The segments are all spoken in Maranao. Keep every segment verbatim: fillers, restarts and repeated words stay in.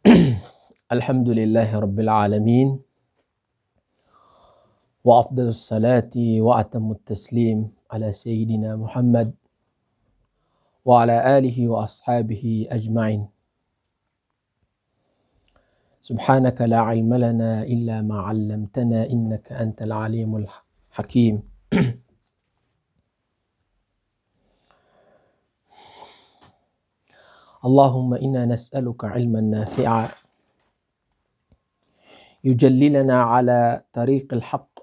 الحمد لله رب العالمين، وأفضل الصلاة وأتم التسليم على سيدنا محمد وعلى آله وأصحابه أجمعين. سبحانك لا علم لنا إلا ما علمتنا إنك أنت العليم الحكيم. اللهم إنا نسألك علما نافعا يجللنا على طريق الحق،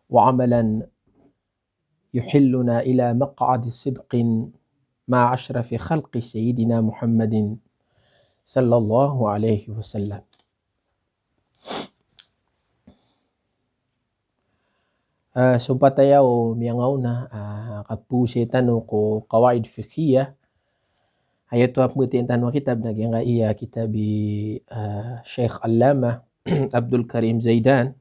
وعملا يحلنا إلى مقعد صدق مع أشرف خلق سيدنا محمد صلى الله عليه وسلم. Ah, so pat aya o miyangaona, ah, kapowasay tano ko qawaid fiqhiyah. Aya oto a pmbatiyaa tano a kitab na giyangkaya kitab i, ah, Sheikh Allamah Abdul Karim Zaidan,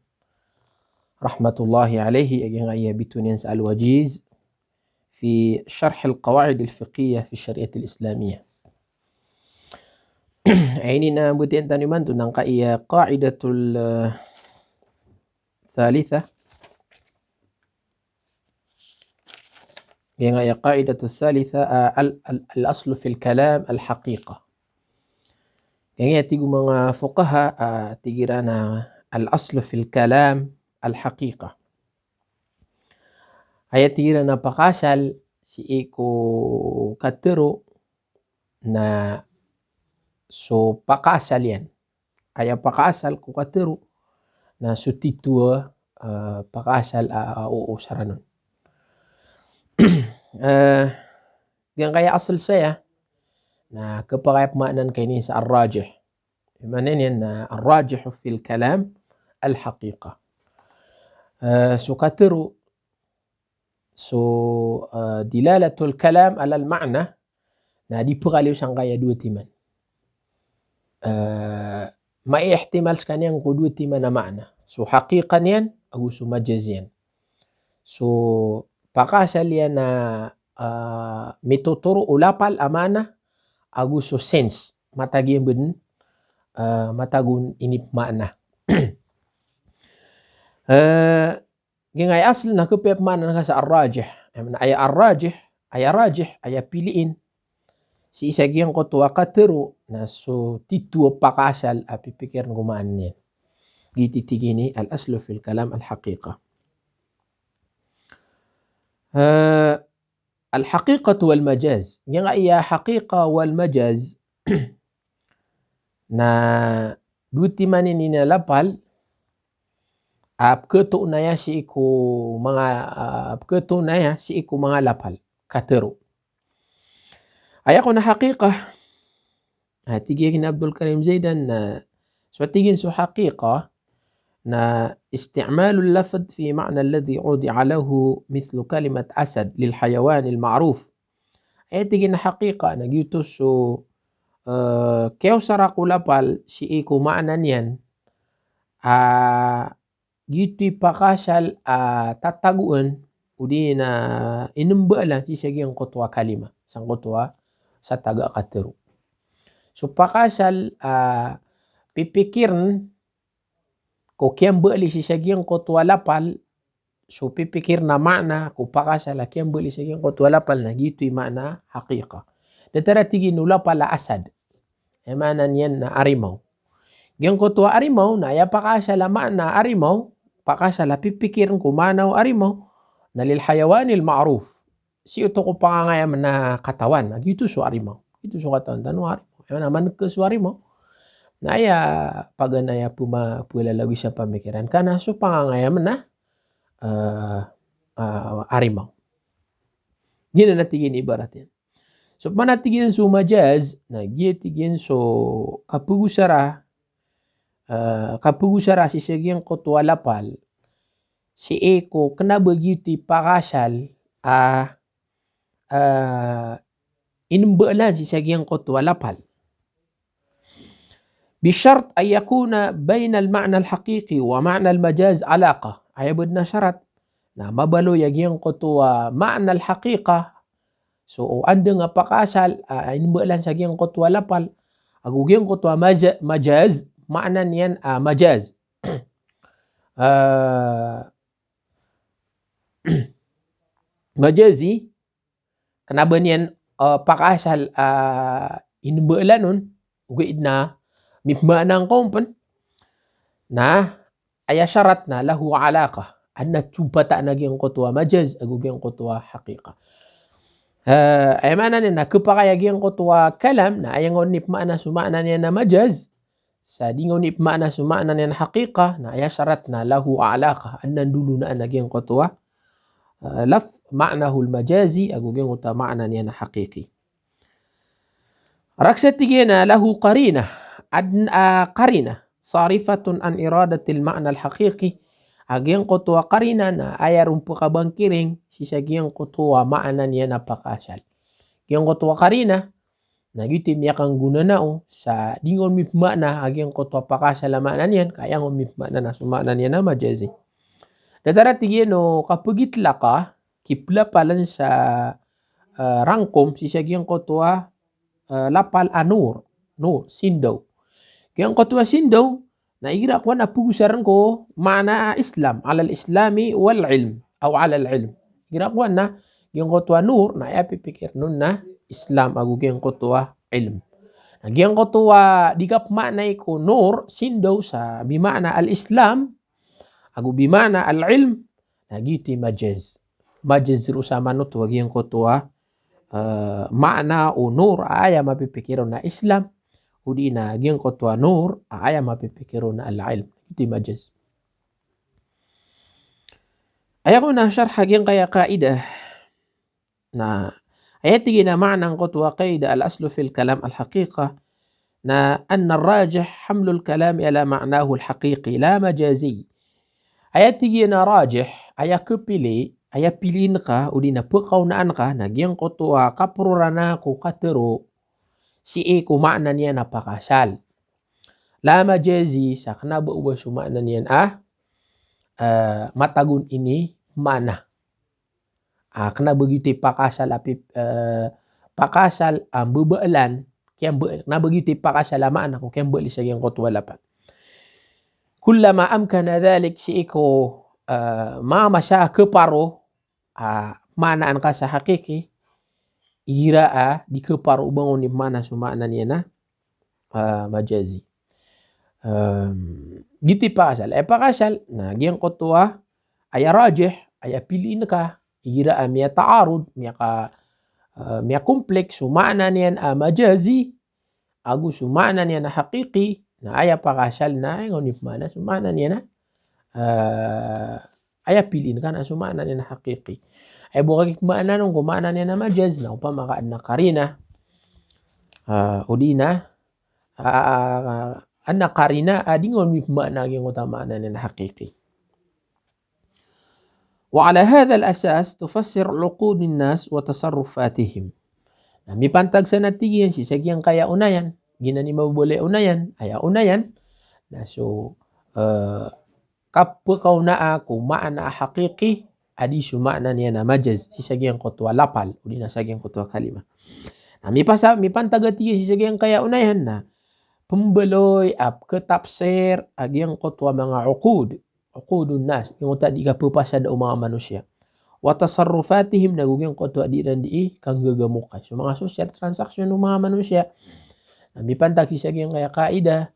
rahmatullahi alayhi, a giyangkaya bitowan iyan sa Al-Wajiz fi Sharh al-Qawaid al-Fiqhiyah fi Shari'at al-Islamiyah. Aya ini na pmbatiyaa tano imanto na giyangkaya qaidatul, ah, thalitha. Giyangkaya qaidatul thalitha, ah, al, al, al-aslu fil kalam al-haqiqah. Giyangkaya tig o manga fuqaha, ah, tig iran a al-aslu fil kalam al-haqiqah. Aya tig iran a pakaasal sii ko katharo na so pakaasal iyan. Aya pakaasal ko katharo na so titho a, ah, pakaasal a, a, o, o saranon. Eh, giyangkaya asal saya na khapakay a pmaanaan ka ini sa ar-rajih. Maana niyan na ar-rajih fil kalam al-haqiqah. Eh, so katharo, so, eh, dilalatul kalam alal ma'na, na di pkaliyo sangkaya dowa timan. Eh, maihtimal skaniyan ko dowa timan a ma'na. So haqiqah niyan, ago so majaz iyan. So pakaasal iyan na, eh, mitotoro o lapal a ma'na, ago so sense. Matag iyan bn, eh, matag on inipma'na. Eh, giyangkaya asal na khapakay a pmaanaan ka sa ar-rajih. Aya maana aya ar-rajih, aya rajih, aya piliin sii sa giyangkoto a katharo na so titho a pakaasal a pipikirn ko maana niyan. Giyoto i tig iyan i al-aslu fil kalam al-haqiqah. Eh, al-haqiqatu wal majaz. Giyangkaya haqiqah wal majaz na dowa timan iyan a lapal a pkhato aya sii ko manga, a pkhato aya sii ko manga lapal katharo. Aya kon a haqiqah, a tig iyan a Abdul Karim Zaidan na, so tig iyan so haqiqah na isti'malul lafdh fi ma'na alladhi wudi'a lahu, mithlu kalimat asad lil hayawanil ma'ruf. Aya tig iyan a haqiqah na giyoto so, eh, kiyaosara ko lapal sii ko maana niyan, ah, giyoto i pakaasal a tatagoan odi na inimbaalan sii sa giyangkoto a kalima, sangkoto a sa taga a katharo. So pakaasal a pipikirn ko kiyambaali sii sa giyangkoto a lapal, so pipikirn a maana ko pakaasal a kiyambaali sa giyangkoto a lapal na giyoto i maana haqiqah. Datar a tig iyan o lapal a asad. Aya maana niyan na arimaw. Giyangkoto a arimaw na aya pakaasal a maana arimaw, pakaasal a pipikirn ko maana o arimaw, na lil hayawanil ma'ruf. Sii oto ko pangangayam na katawan, na giyoto so arimaw. Giyoto so katawan tano a arimaw. Aya maana manka so arimaw na aya paganay a pma-, plalagoi sa pamikiran ka na so pangangayam na, eh, eh, arimaw. Giyanan a tig iyan i ibarat iyan. So pman a tig iyan so majaz, na giya tig iyan so kapagosara, eh, kapagosara sii sa giyangkoto a lapal sii ko kna ba giyoto i pakaasal a, eh, inimbaalan sii sa giyangkoto a lapal. Bi shart an yakuna baynal ma'nal haqiqi wa ma'nal majaz alaqah. Aya badn a sharat na mabaloy a giyangkoto a ma'nal haqiqah, so o andang a pakaasal a inimbaalan sa giyangkoto a lapal, ago giyangkoto a maja-, majaz, maana niyan a majaz. Ah, majazi, kena ba niyan, ah, pakaasal, ah, inimbaalan on, ogaid na mipmaana angka on pen. Na aya sharat na lahu alaqah, adn a tsompatan a giyangkoto a majaz ago giyangkoto a haqiqa. Ah, aya maana niyan na kepakay a giyangkoto a kalam, na aya ngka on ipmaana so maana niyan a majaz, sa di ngka on ipmaana so maana niyan a haqiqa, na aya sharat na lahu alaqah, adn a ndolonaan a giyangkoto a, ah, laf-, ma'nahul majazi ago giyangkoto a maana niyan a haqiqi. Raksa tig iyan a lahu qarinah, adn a qarinah, sarifatun an iradatil ma'nal haqiqi. A giyangkoto a qarinah na aya ron pekabangkiring sii sa giyangkoto a maana niyan a pakaasal. Giyangkoto a qarinah, na giyoto i miyakanggonanao sa di ngka on mipmaana a giyangkoto a pakaasal a maana niyan, ka aya ngka on mipmaana na so maana niyan a majazi. Datar a tig iyan o kapegitlaka, kipelapalan sa, eh, rangkom sii sa giyangkoto a, eh, lapal a nur, nur, sindaw. Giyangkoto a sindaw, na igira kowan na pegosaren ko maana a Islam, alal Islami wal ilm, aw alal ilm. Igira kowan na giyangkoto a nur, na aya pipikiren on na Islam ago giyangkoto a ilm. Na giyangkoto a di kapemaanai ko nur, sindaw, sa bimaana al-Islam, ago bimaana al-ilm, na giyoto i majaz. Majaz roo sa manoto a giyangkoto a, eh, maana o nur a aya mapipikir on na Islam, odi na giyangkoto a nur a aya mapipikir on na al-ilm. Giyoto i majaz. Aya kon a sharh a giyangkaya qaidah. Na aya tig iyan a maana angkoto a qaida, al-aslu fil kalam al-haqiqah, na anna ar-rajih hamlul kalami ala ma'nahu al-haqiqi la majazi. Aya tig iyan a rajih, aya kepili, aya piliin ka, odi na pekaonaan ka, na giyangkoto a kaperorana ko katero sii ko maana niyan a pakaasal. La majazi, sa kena ba o ba so maana niyan a, eh, matagon ini maana. Ah, kena ba giyoto i pakaasal a pip-, eh, pakaasal a mbabaalan, kiyamba-, kena ba giyoto i pakaasal a maana ko kiyambaali sa giyangkoto a lapal. Kullama amkana dhalik, sii ko, eh, manga masa a keparo, ah, maanaan ka sa haqiqi, igira a di keparo o ba ngka on ipmaana so maana niyan a, ah, majazi. Em, giyoto i pakaasal. Eh, pakaasal, na giyangkoto a, aya rajih, aya piliin ka, igira a miyataarud, miyaka-, eh, miyakompleks so maana niyan a majazi ago so maana niyan a haqiqi, na aya pakaasal na aya ngka on ipmaana so maana niyan a, eh, aya piliin ka na so maana niyan a haqiqi. Aya bo ka kikmaanaan on ko maana niyan a majaz, na opama ka adn a qarina, eh, odi na, eh, adn a qarina a di ngka on mipmaana giyangkoto a maana niyan a haqiqi. Wa ala hadha al-asas tufassir uqudin nas wa tasarrufatihim. Na mipantag san a tig iyan sii sa giyangkaya onayan, giyanan i mababalay a onayan, aya onayan, na so, eh, kapekaonaa ko maana a haqiqi, a di so maana niyan a majaz, sii sa giyangkoto a lapal, odi na sa giyangkoto a kalima. Na mipasa-, mipantag a tig iyan sii sa giyangkaya onayan na pembaloy a ketapsir a giyangkoto a manga uqud, uqudun nas, giyangkoto a di kapepasada o manga manosiya. Wa tasarrufatihim, na go giyangkoto a di iran di kanggagamokay. So manga social transaction o manga manosiya. Na mipantag sii sa giyangkaya qaidah,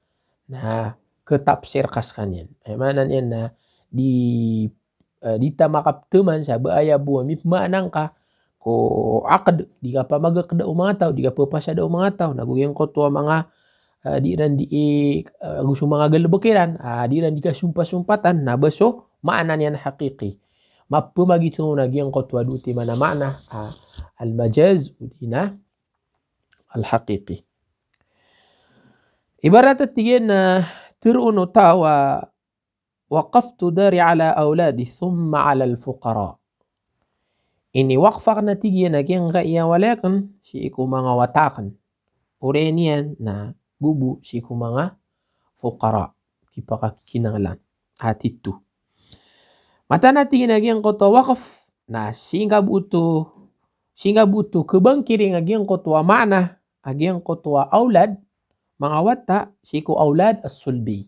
na ketapsir ka sekaniyan. Aya maana niyan na di, eh, di ta makapteman sa ba aya bo a mipmaana ngka ko aqd, di kapamagaqda o manga taw, di kapepasada o manga taw, na go giyangkoto a manga, eh, di iran di, eh, go so manga galebek iran, ah, di iran di kasumpasumpatan, na ba so maana niyan a haqiqi. Mapemagitong na giyangkoto a dotiman a maana, ah, al-majaz, odi na al-haqiqi. Ibarat a tig iyan na teroon o taw a waqaftu dari ala awladi thumma ala al-fuqara. Iniwaqf aken a tig iyan a giyangkaya walay aken sii ko manga wata aken. Oriyan iyan na go bo sii ko manga fuqara, kipakakikinanglan. A tito. Mataan a tig iyan a giyangkoto a waqf, na sii ngka bo oto, sii ngka bo oto kebangkiring a giyangkoto a maana a giyangkoto a awlad, manga wata sii ko awlad as-sulbi.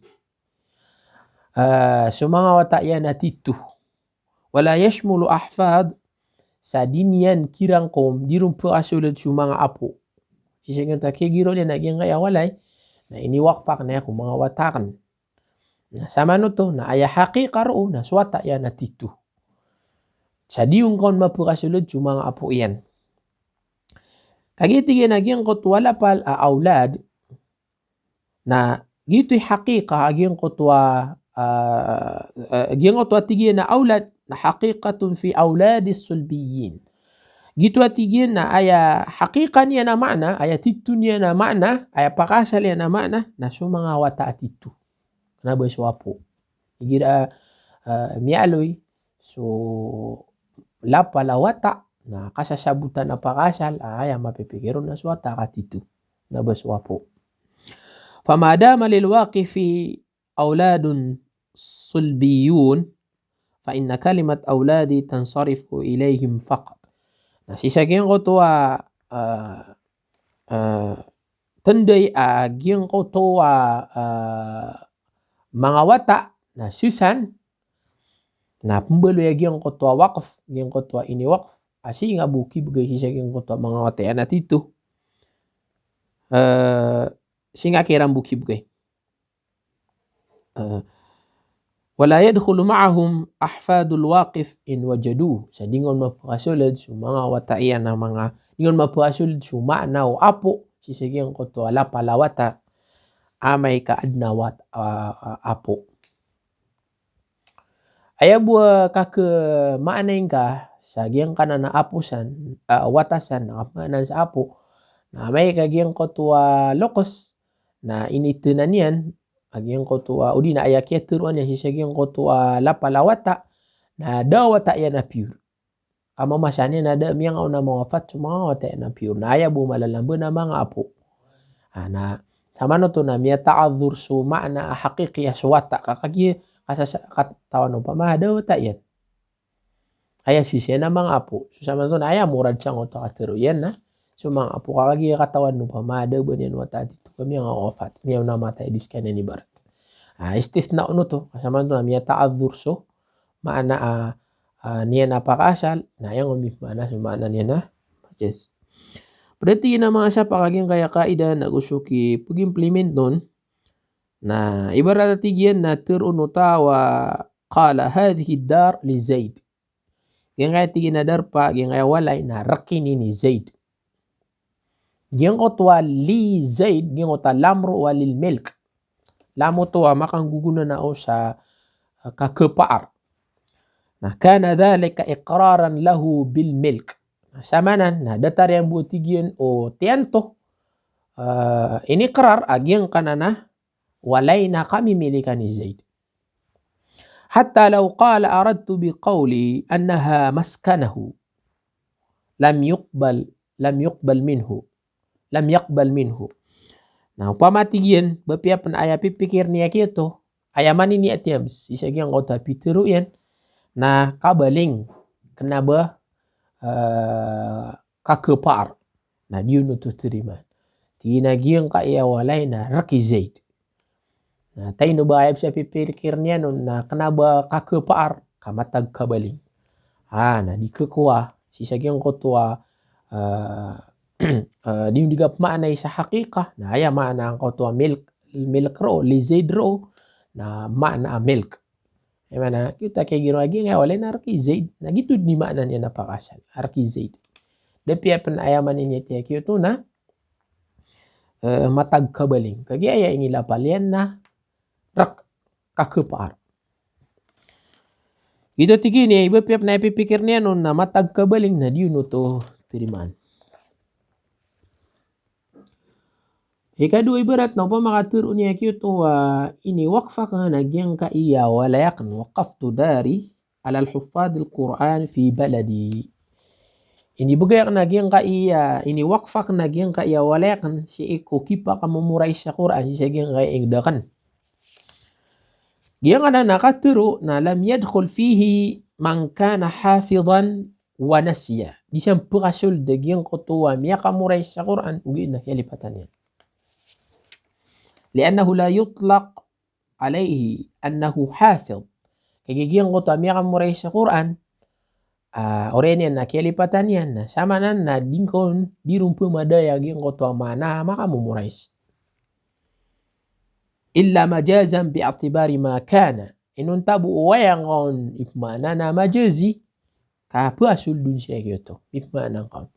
Ah, so manga wata iyan a tito. Wala yashmulu ahfad, sa di niyan kirangkom, di ron pkasold so manga apo. Sii sa giyangkoto a kiyagiraw iyan a giyangkaya walay, na iniwakf akn aya ko manga wata akn. Na samanoto, na aya haqiqa roo, na so wata iyan a tito. Sa di ron kon mapkasold so manga apo iyan. Kagiya tig iyan a giyangkoto a lapal a awlad, na giyoto i haqiqa a giyangkoto a, ah, ah, giyangkoto a tig iyan a awlad, na haqiqatun fi awladis sulbiyyin. Giyoto a tig iyan na aya haqiqa niyan a maana, aya tito niyan a maana, aya pakaasal iyan a maana, na so manga wata a tito. Kna ba so apo. Igira, ah, miyaaloy so lapal a wata, na kasasabotan a pakaasal, ah, aya mapipikir on na so wata ka tito. Kna ba so apo. Fama dama lil waqifi awladun sulbiyun, fa inna kalimat awladi tansarifu ilayhim faqat. Na sii sa giyangkoto a, ah, ah, tnday a giyangkoto a, ah, manga wata, na sii san, na pmbaloy a giyangkoto a waqf, giyangkoto a iniwakf, a sii nga bo kibgay sii sa giyangkoto a manga wata iyan a tito. Eh, sii nga kiran bo kibgay. Eh, wala yadkhulu ma'ahum ahfadul waqif in wajadu. Sa di ngka on mapkasold so manga wata iyan a manga, di ngka on mapkasold so maana o apo sii sa giyangkoto a lapal a wata amay ka adn a wat-, a, a, apo. Aya bo a kakemaana ingka sa giyangkanan a apo san, a, wata san, na kamaanaan sa apo. Na amay ka giyangkoto a loks, na initnan iyan a giyangkoto a, odi na aya kiyatharoa niyan sii sa giyangkoto a lapal a wata, na da a wata iyan a pure. Ka mamasa niyan a da miyangaona mawafat so manga wata iyan a pure. Na aya bo malalamba na manga apo. Ah, na samanoto na miyata'adhur so maana a haqiqi a so wata ka kagiya kasasa-, katawan o pamahada wata iyan. Aya sii sa iyan a manga apo. So samanoto na aya murad sangkoto a katharo iyan na so manga apo ka kagiya katawan o pamahada ba niyan wata a tito ka miyangawafat. Miyaona matay di skaniyan ibarat. Ah, istithna on oto. Ka samanoto na miyata'adhur so maana a, a, niyan a pakaasal, na aya ngka on mipmaana so maana niyan a majaz. Pd a tig iyan a manga sapa ka giyangkaya qaida na go so kipag-implement on, na ibarat a tig iyan na tharoon o taw a qala hadhihi dar li Zaid. Giyangkaya tig iyan a darpa, giyangkaya walay na rk ini ni Zaid. Giyangkoto a li Zaid, giyangkoto a lam roo a lil milk. Lam oto a makanggogonanao sa, ah, kakhapaar. Na kana dhalika iqraran lahu bil milk. Na samanan, na datar iyan bo tig iyan o tiyanto, ah, iniqrar a giyangkanan a walay na kamimilikan i Zaid. Hatta law qala aradtu bi qawli annaha maskanahu lam yuqbal, lam yuqbal minhu, lam yaqbal minhu. Na opama tig iyan, ba piya pn aya pipikir niyan giyoto, aya maniniyat iyan sii sa giyangkoto a pitharo iyan, na kabaling, kna ba, eh, kakhapaar. Na di on oto tarimaan. Tig iyan a giyangkaya walay na rk i Zaid. Na taino ba aya bs a pipikir niyan on na kna ba kakhapaar, ka matag kabaling. Ah, na di khakowa sii sa giyangkoto a, eh, eh, di on di kapmaanai sa haqiqa. Na aya maana angkoto a milk, milk roo, li Zaid roo, na maana a milk. Aya maana, giyoto a kiyagiraw a giyangkaya walay na rk i Zaid. Na giyoto dn i maana niyan a pakaasal, rk i Zaid. Da piya pn aya maniniyat iyan giyoto na, eh, matag kabaling. Kagiya aya inilapal iyan na rk, kakhapaar. Giyoto tig iyan, ba piya pn aya pipikir niyan on na matag kabaling, na di on oto tarimaan. Ikadowa ibarat na opama ka tharoon iyan giyoto a iniwakf akn a giyangkaya walay akn, waqqaftu dari alal huffadhil Qur'an fi baladi. Inibgay akn a giyangkaya, iniwakf akn a giyangkaya walay akn sii ko kipakamomorais sa Qur'an sii sa giyangkaya ingd akn. Giyangkanan a katharo na lam yadkhul fihi man kana hafidhan wa nasiya. Di san pkasold a giyangkoto a miyakamorais sa Qur'an, ogaid na kiyalipatan iyan. Li'annahu la yutlaq alayhi annahu hafidh. Kagiya giyangkoto a miyakamorais sa Qur'an, ah, oriyan iyan na kiyalipatan iyan na, samanan na di ngka on, di ron phamadaya giyangkoto a maana a makamomorais. Illa majazan bi'tibari ma kana. Inonta bo o aya ngka on ipmaana na majazi, ka phasold on sii giyoto, ipmaana ngka on.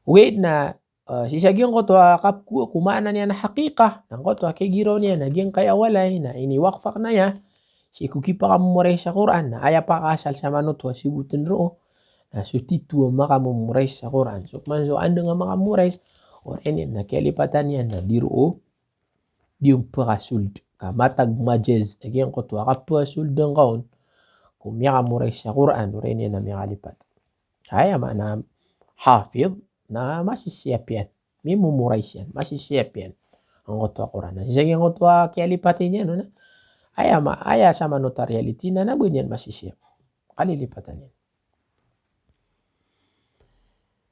Ogaid na, eh, sii sa giyangkoto a kapkhowa ko maana niyan a haqiqa, na angkoto a kigiraw niyan a giyangkaya walay, na iniwaqf akn aya sii ko kipakamomorais sa Qur'an, na aya pakaasal sa manoto a siyogoten roo na so titho a makamomorais sa Qur'an. So man so andang a makamomorais, oriyan iyan na kiyalipatan iyan na di roo, di on phasold. Ka matag majaz a giyangkoto a kaphasold ngka on ko miyakamorais sa Qur'an, oriyan iyan na miyakalipat. Aya maana hafidh na masisiyap iyan, mimomorais iyan, masisiyap iyan angkoto a Qur'an. Na sii sa giyangkoto a kiyalipati niyan on na, aya ma-, aya sa manoto a reality na, na ba niyan masisiyap, kalilipatan iyan.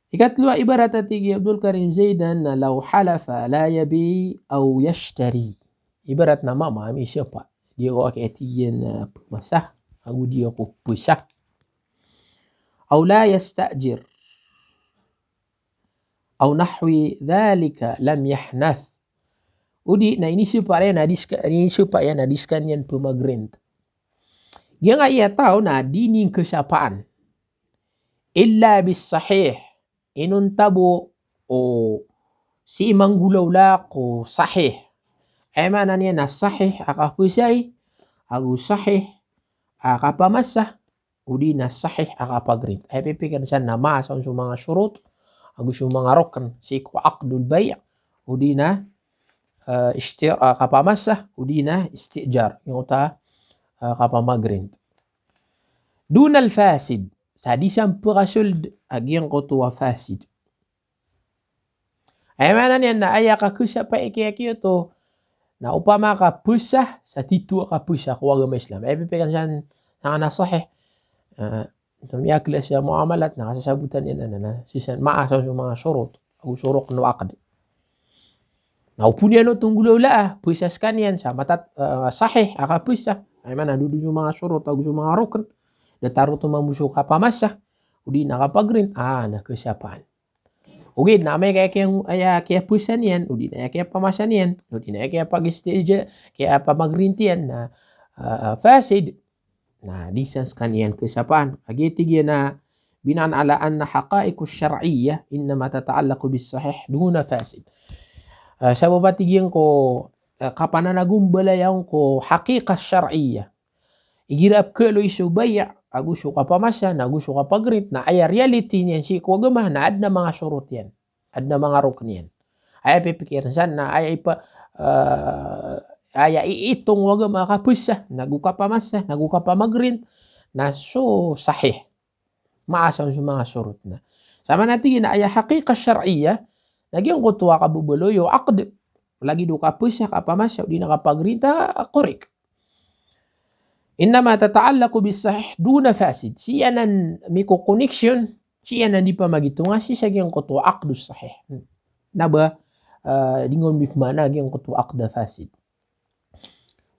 Ikatlo a ibarat a tig i Abdul Karim Zaidan na law halafa la yabi' aw yashtari. Ibarat na mama a misiyapa, di ako aki a tig iyan a phamasa, ago di ako phasa. Aw la yasta'jir. Aw nahwi dhalika lam yahnath. Odi na inisiyapa iyan a di ska-, inisiyapa iyan a di skaniyan phamagrint. Giyangkaya taw na di niyan khasapaan. Illa bis sahih. Inonta bo o sii manggolawla ko sahih. Aya maana niyan na sahih a kaphasai, ago sahih a kaphamasa, odi na sahih a kaphagrint. Aya pipikir san na maasa on so manga shurut ago so manga rukn sii ko aqdul bay', odi na, eh, ishtir-, eh, kaphamasa, odi na istijar, giyangkoto a, eh, kaphamagrint. Dunal fasid, sa di san phasold a giyangkoto a fasid. Aya maana niyan na aya kakhasapa i kiyakiyoto na opama ka phasa sa titho a kaphasa ko agama Islam. Aya pipikir san na sahih. Eh, so miyakhlas sa muamalat na kasasabotan iyan na, na, na, sii san maasa on so manga shurut ago so rukn o aqd. Na opama iyan oto nggolawlaa, phasa skaniyan sa matat-, eh, sahih a kaphasa. Aya maana na dowa so manga shurut ago so manga rukn. Datar oto mambo so kaphamasa, odi na kaphagrint, ah, na khasapaan. Ogaid na amay ka aya kiya-, aya kiyaphasa niyan, odi na aya kiyaphamasa niyan, odi na aya kiyapag-istija-, kiyaphamagrint iyan na, ah, fasid. Na di san skaniyan khasapaan. Kagiya tig iyan a bina'an ala anna haqa'iqus shar'iyyah innama tata'allaqu bis sahih duna fasid. Ah, sabap a tig iyan ko, ah, kapananagombalayan ko haqiqah shar'iyyah. Igira a pkhaaloy so bay' ago so kaphamasa, na ago so kaphagrint, na aya reality niyan sii ko agama na adn a manga shurut iyan, adn a manga rukn iyan. Aya pipikir san na aya ipa-, eh, aya iitong o agama a kaphasa, na ago kaphamasa, na ago kaphamagrint, na so sahih. Maasa on so manga shurut na. Samanan tig iyan a aya haqiqah shar'iyyah, na giyangkoto a kababaloy o aqd, lagid o kaphasa, kaphamasa, odi na kaphagrint a korek. Innama tata'allaqu bis sahih duna fasid. Sii anan miko-connection, sii anan di pamagitonga sii sa giyangkoto a aqdus sahih. Na ba, eh, di ngka on mipmaana giyangkoto a aqd a fasid.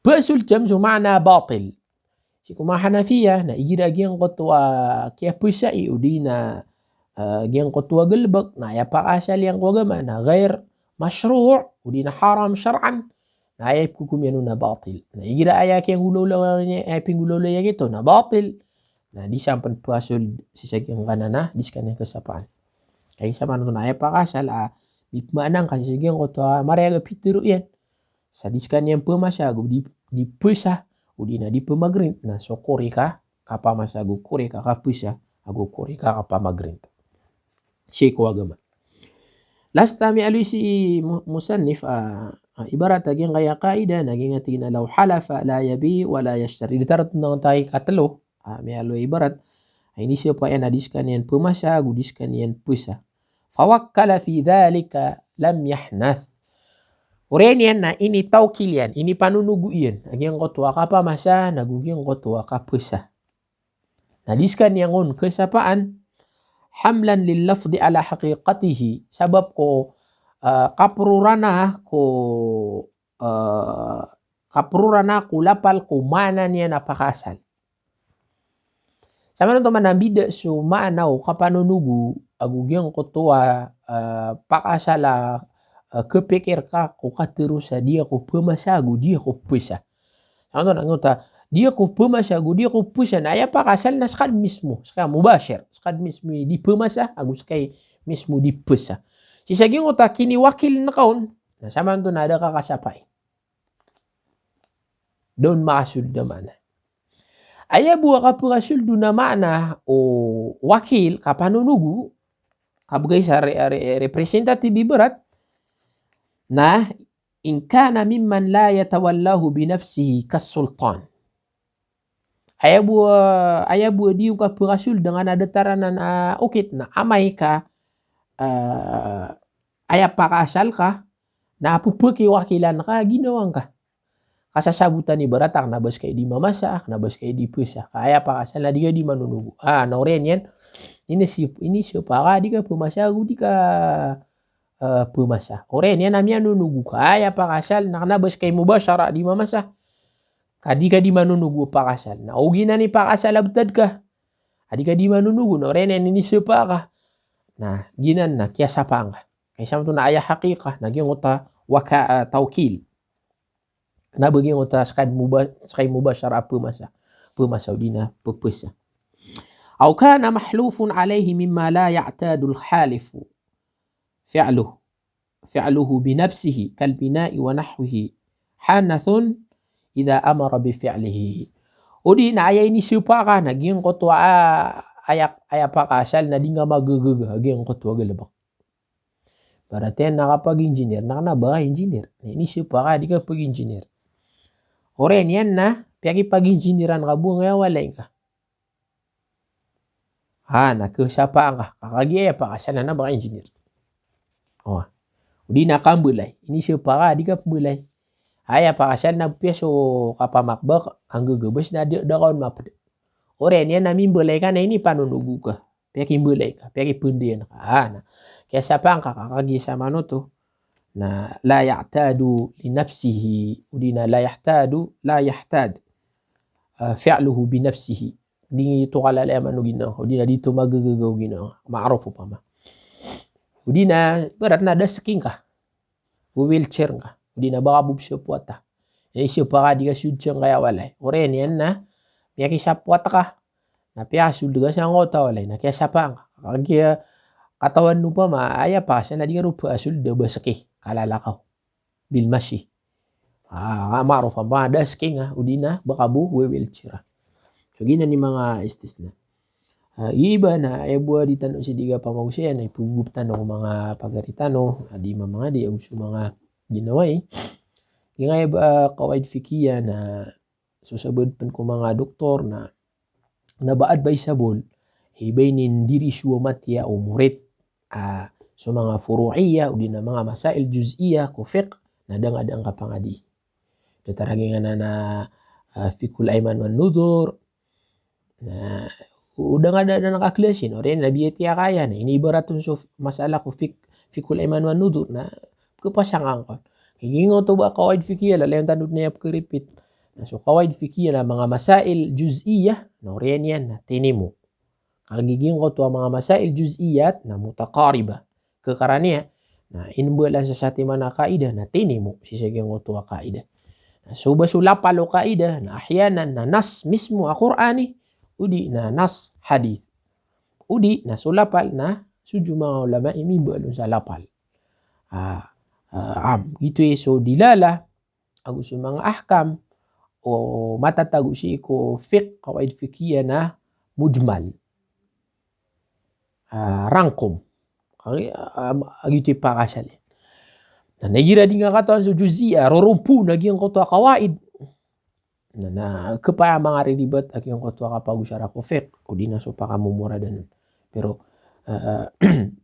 Phasold san so maana batil. Sii ko manga Hanafiya, na igira giyangkoto a kiyaphasai, odi na, eh, giyangkoto a galbk, na aya pakaasal iyan ko agama na ghair mashru', odi na haram shar'an, na aya ipkhokom iyan on na batil. Na igira aya kiyanggolawla, aya pinggolawla iyan gioto na batil, na di san pn phasold sii sa giyangkanan a di skaniyan khasapaan. Kagiya samanan oto na aya pakaasal a mipmaana ngka sii sa giyangkoto a marayag a pitharo iyan. Sa di skaniyan phamasa ago di, di phasa, odi na di phamagrint, na so korek a kaphamasa ago korek a kaphasa ago korek a kaphamagrint sii ko agama. Last a miyaaloy si mu-, musannif, ah, ah, ibarat a giyangkaya qaida na giyangkaya tig iyan a law halafa la yabi' wa la yashtari. Datar oto na aya ikatlo, ah, miyaaloy a ibarat a inisiyapa iyan a di skaniyan phamasa ago di skaniyan phasa. Fawakkala fi dhalika lam yahnath. Oriyan iyan na initawkil iyan, inipanonogo iyan a giyangkoto a kaphamasa, na ago giyangkoto a kaphasa. Na di skaniyan on khasapaan, hamlan lil lafdhi ala haqiqatihi. Sabap ko, ah, kaprorana ko eh, kaproran ako lapal ko maana niyan a pakaasal. Samanoto manambida so maana o kapanonogo ago giyangkoto a, eh, pakaasal a, eh, kepikir ka ko katero sa di ako pemasa ago di ako pesa. Samanoto na ngota, di ako pemasa ago di ako pesa, na aya pakaasal na sekad mismo, sekad mubashir, sekad mismo di pemasa ago sekad mismo di pesa. Sii sa giyangkoto a kiniwakil ngka on, na samanoto na da ka kasapai. Da on makasold a maana. Aya bo a kapakasold a maana o wakil, kapanonogo, kabegay sa re-, re-, representative ibarat, na in kana mimman la yatawallahu binafsihi kasultan. Aya bo, aya bo a di kapakasold a nga na datar anan a okit na amay ka, eh, aya pakaasal ka, na pepekiwakilan ka ginawa ngka. Kasasabotan ibarat a kena ba sekay di mamasa, kena ba sekay di pesa. Ka aya pakaasal na di ka di manonogo. Ah, na oriyan iyan, ini si, ini si paka di ka pemasa ago di ka, eh, pemasa. Oriyan iyan a miyanonogo ka. Aya pakaasal na kena ba sekay mubashara di mamasa, ka di ka di manonogo pakaasal. Na o giyanan i pakaasal a betad ka a di ka di manonogo, na oriyan iyan ini sapa ka. Na giyanan na kiyasapa ngka. Kay samanoto na aya haqiqa na giyangkoto a waka-, eh, tawkil. Kena ba giyangkoto a sekad muba-, sekad mubashara a pemasa. Pemasa o di na pepesa. Aw kana mahlufun alayhi mimma la ya'tadul halifu fi'luhu, fi'luhu binafsihi kal bina'i wa nahwihi hanathun idha amara bi fi'lihi. O di na aya ini sapa ka na giyangkoto a, aya, aya pakaasal na di nga magagaga giyangkoto a galebek. Ibarat iyan na kapag-engineer, na kena ba ka engineer. Na ini sapa ka di ka pag-engineer. Oriyan iyan na piyakipag-engineeran ka bo ngka a walay ngka. Ha, na kesapa ngka, ka kagiya aya pakaasal na ba ka engineer. Oh. O di na kambelay, ini sapa ka di ka pembelay. Aya pakaasal na piya so kapamakbak, kanggegabas na di, da ka on maped. Oriyan iyan na mimbelay ka na ini panonogo ka. Piyakimbelay ka, piyakipendayan ka. Ah, na kiyasapa ngka ka kagiya samanoto na la ya'tadu li nafsihi, o di na la yahtadu, la yahtad, ah, fi'luhu bi nafsihi. Di to kalalayaman o ginawa, o di na di to magagaga o ginawa. Ma'ruf opama. O di na ibarat na da seki ngka. Wheelchair ngka. O di na ba ka bo pesapowata. Ini sapa ka di ka sold sangkaya walay. Oriyan iyan na miyakisapowat ka. Na piyasold ka sangkoto a walay. Na kiyasapa ngka. Kagiya katawan opama, aya pakaasal na di ka ron pesold a ba seki. Kalalakaw. Bil mashi. Ah, ma'ruf opama da seki ngka, o di na ba ka bo wheelchair. So giyanan i manga istisna. Ah, iba na, aya bo a di tano sii di kapamagosaya na ipegop tano ko manga pagari tano, a di mamangadi, ago so manga ginawai. Giyangkaya ba, ah, qawaid fiqhiyah na so sabaad pen ko manga doktor na, na ba advisable, hibay nin diri so matiya o murid, ah, so manga furu'iyah, o di na manga masail juz'iyah ko fiqh, na da nga, da nga kapangadi. Datar a giyangkanan a, ah, fiqhul ayman wan nudhur, na o da nga da, da nga kaklasi, no? Oriyan na biyatiya ka aya, na ini ibarat on so masalah ko fiqh, fiqhul ayman wan nudhur, na kepasang angkon. Giyangkoto ba qawaid fiqhiyah, lalayon tano den aya pekeripit. Na so qawaid fiqhiyah na manga masail juz'iyah, na oriyan iyan na tinimo. Kagiya giyangkoto a manga masail juz'iyat na mutaqaribah. Kekaraniya, na inimbalan sa satiman a kaidah na tinimo sii sa giyangkoto a kaidah. Na so ba so lapal o kaidah na ahyanan na nas mismo a Qur'ani, o di na nas hadith. O di na so lapal na so manga ulama i mimbaal on sa lapal. Ah, ah, am, giyoto i so dilalah, ago so manga ahkam o matatago sii ko fiqh, qawaid fiqhiyah na mujmal. Ah, rangkom. Kagi, ah, ah, giyoto i pakaasal iyan. Na igira di nga katawan so juz'iyah, rorompo na giyangkoto a qawaid. Na, na kepaya mangariribat a giyangkoto a kapagosara ko fiqh, o di na so pakamomora den. Pero, eh,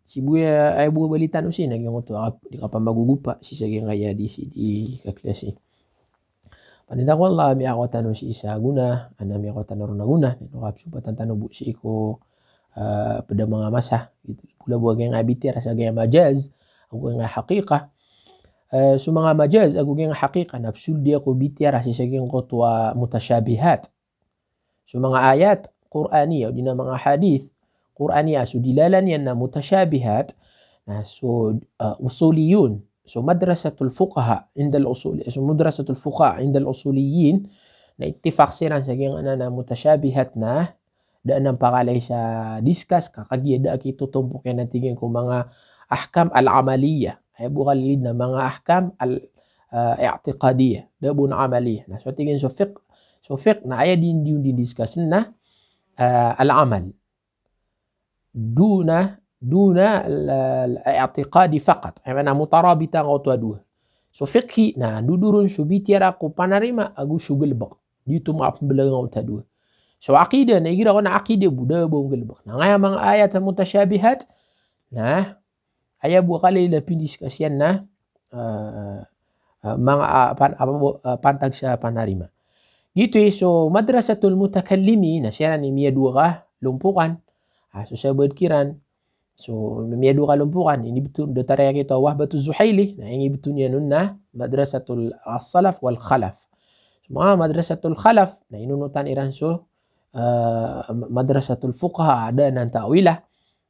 sii bo aya, aya bo a balitaan o sii na giyangkoto a kap-, di kapamagogopa sii sa giyangkaya di sii di kaklasi. Panitan ko Allah, miyakakowa tano sii sa gona, ana miyakakowa tano ron a gona, na kapsopatan tano bo sii ko, eh, ped a manga masa. Bola bo a giyangkaya bitiyara sa giyangkaya majaz, ago giyangkaya haqiqah. Eh, so manga majaz ago giyangkai a haqiqa na psoldi ako bitiyara sii sa giyangkoto a mutashabihat. So manga ayat Qur'aniyah, odi na manga hadith Qur'aniyah, so dilalan iyan na mutashabihat, na so, eh, usuliyun, so madrasatul fuqaha indal usul, so madrasatul fuqaha indal usuliyin, na ittifaq siran sa giyangkanan a mutashabihat na da anan pakalay sa discuss, ka kagiya da a kitotompok iyan a tig iyan ko manga ahkam al-amaliyah. Aya bo kalilid na manga ahkam al, eh, i'tiqadiyah, da bo na amaliyah. Na so tig iyan so fiqh, so fiqh na aya dii, dii, dii discuss na, eh, al-amal. Duna, duna al, al-i'tiqadi faqat. Aya maana mutarabita angkoto a dowa. So fiqhi, na dodoron so bitiyara ko panarima ago so galebek. Di oto mapembelag angkoto a dowa. So aqidah, na igira ko na aqidah bo, da bo nggalebek. Na angkaya manga ayat a mutashabihat, na aya bo kalilid a pindiscuss iyan na, eh, eh, manga, ah, pan-, apa bo, eh, pantag sa panarima. Giyoto i so madrasatul mutakallimin, na siran i miyadowa ka lompokan. Ah, so sabaad kiran, so miyadowa ka lompokan, inibetho, datar iyan kito a Wahbatuz Zuhaili, na inibetho niyan on na madrasatul salaf wal khalaf. So manga madrasatul khalaf, na inonotan iran so, eh, madrasatul fuqaha, da anan ta'wila.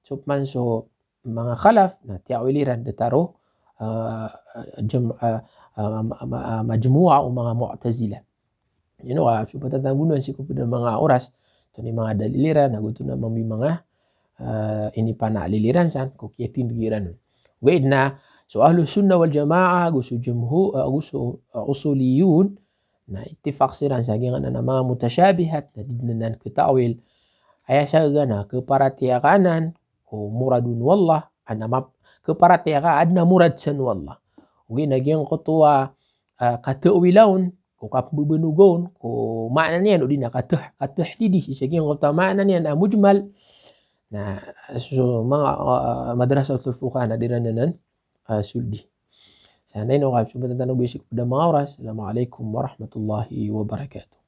So pman so manga khalaf, na ta'wil iran datar o, eh, jam-, eh, eh, ma-, ma-, majmu'ah o manga Mu'tazilah. Ino ka, so patan tano gonaan sii ko ped a manga oras, oto i manga dalil iran, ago oto na mambo i manga, eh, inipanaklil iran san ko kiyatindeg iran on. Ogaid na so Ahlus Sunnah wal Jamaah, ago so jumhu-, eh, ago so, eh, usuliyun, na ittifaq siran sa giyangkanan a manga mutashabihat, na di dn anan keta'wil. Aya sagaga na keparatiyayaan ko murad on o Allah, anan a map-, keparatiyayaan ka aden a murad san o Allah. Ogaid na giyangkoto a, ah, kata'wila on, ko kapembebenoga on ko maana niyan, odi na katah-, katahdidi sii sa giyangkoto a maana niyan a mujmal. Na so manga, ah, madrasatul fuqaha na di ran anan, ah, soldi. Sa ino ka, so patan tano bo sii ko ped a manga oras. Assalamu alaikum warahmatullahi wabarakatuh.